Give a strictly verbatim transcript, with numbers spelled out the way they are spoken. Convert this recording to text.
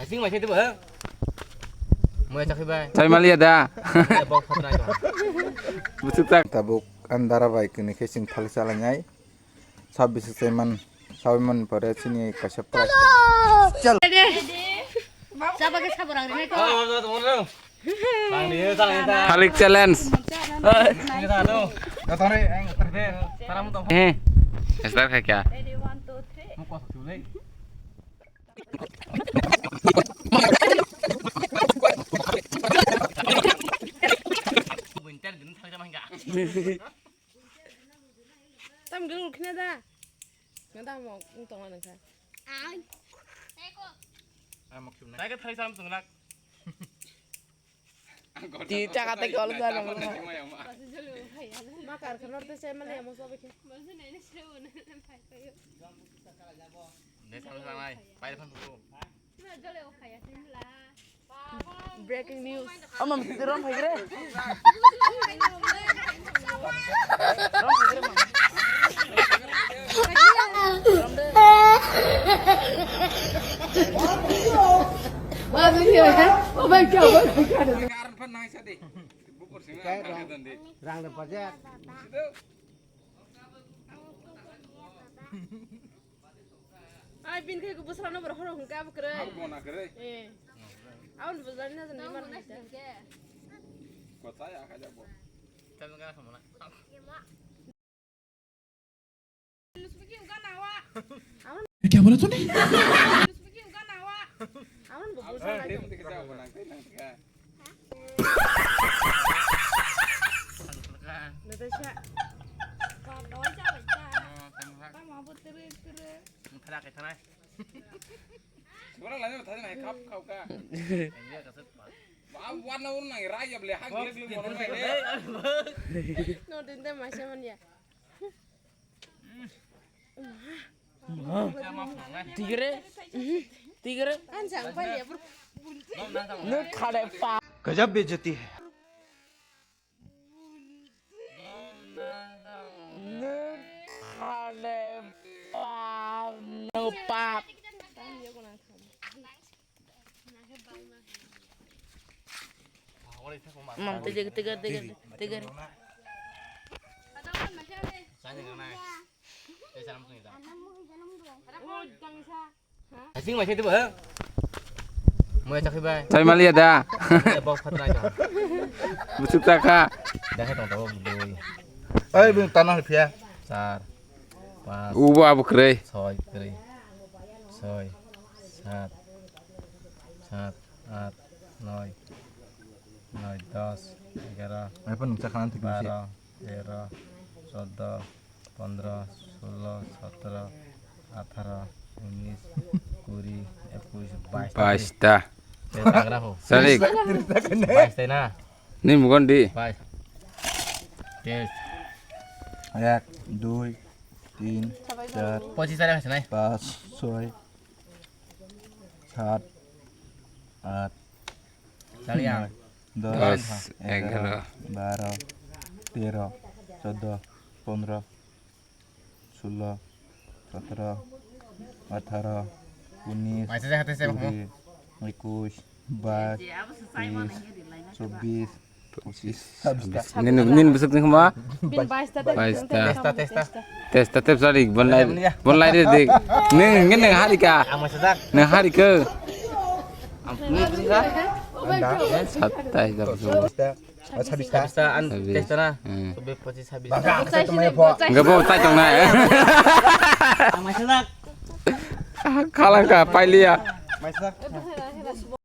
Sing mai khe dibo, he? Moya chakhi bai. Chai maliya da. Bok phatnai dong. Buchuk tak. Tabuk andara bai kini khe sing thali chalai nai. Sabis se man, sawi man pore chini kaisa prize. Chal. Chaba ke saborang rinai ko. Thalik challenge. Eh, start kha kya? Tam gwnang khna da. Nga da mo ung tong nang kha. Ai. Ai mok sum na. Ai ka thai sam sung lak. Ti chaka te kol da mo. Ma kar khna te se mane mo so be khe. Ne sam sam ai. Pai phan ko. Breaking news. Ama mesti rom phai gre. Rom phai gre, mama. Rom de. Oh my God, oh my God. Rang de pajar. Ai, bin khai ko bwsla no bor horo hwnkha, abo kwrwi. Abo bona kwrwi. Eh. Aboni bwsla ni najan ni mar hwnkha. Ko cha ya kha jabo. Tam ga samona. Kya bola tune? Aboni bwsla ni najan. Natasha. Tamo abo tere tere. Thara khe thanai. Sibara lai thani nai khap khau ka. Ba wan na ur nang rai ya ble hang gle gle mono nai de. No din de ma se man ya. Tigre. Tigre. An jang pa ya bro. No khade pa. गजब बेइज्जती है। Nwng khade pap, nwng pap. Mam, tigar, tigar, tigar, tigar. Asing mai khe dibo, he? Moya chakhi bai. Chai maliya da. Bok phatnai dong. Buchuk chakha. Dakhe tong tabuk dui. Oi, bini tana phiya. Char. Pas. Ubo abo kwrwi. Soi kwrwi. Soi. Sat. Sat. At. Noi. Noi. Dos. Egaro. Ai pun nungsa khanan thik nungsi. Baro. Tero. Choudo. Pondro, solo, sotoro, atharo, unis, kuri, ekush, bais ta. Bais ta. Bais ta. Sorry. Bais ta na? Ni mugon di. Bais. Test. Ek, dui, tin, char, pochis tare hase nai. Pas, soi, sat, at, Chaliya. Noi, dos, dos, egaro, egaro, baro, tero, choudo, pondro, solo, sotoro, atharo, unis, kuri, ekush, bais, teis, chobis, pochis, sabis ta. Nini, nini bwswk ni hwnba? Bin bais ta, bais ta. Testa, testa. Testa tep sari, bon lai, bon lai de dik. Nini, nini hari ka? Ang masajak. Nini hari ke? Ang nini bwswk ka? Satai, sabis ta. Sabis ta. Sabis ta, an testa na. Hmm. Sobe pochis sabis. Baka, asa tumai pho. Enggak mau tai tong na. Ang masajak. Kalang ka, pailiya. Masajak.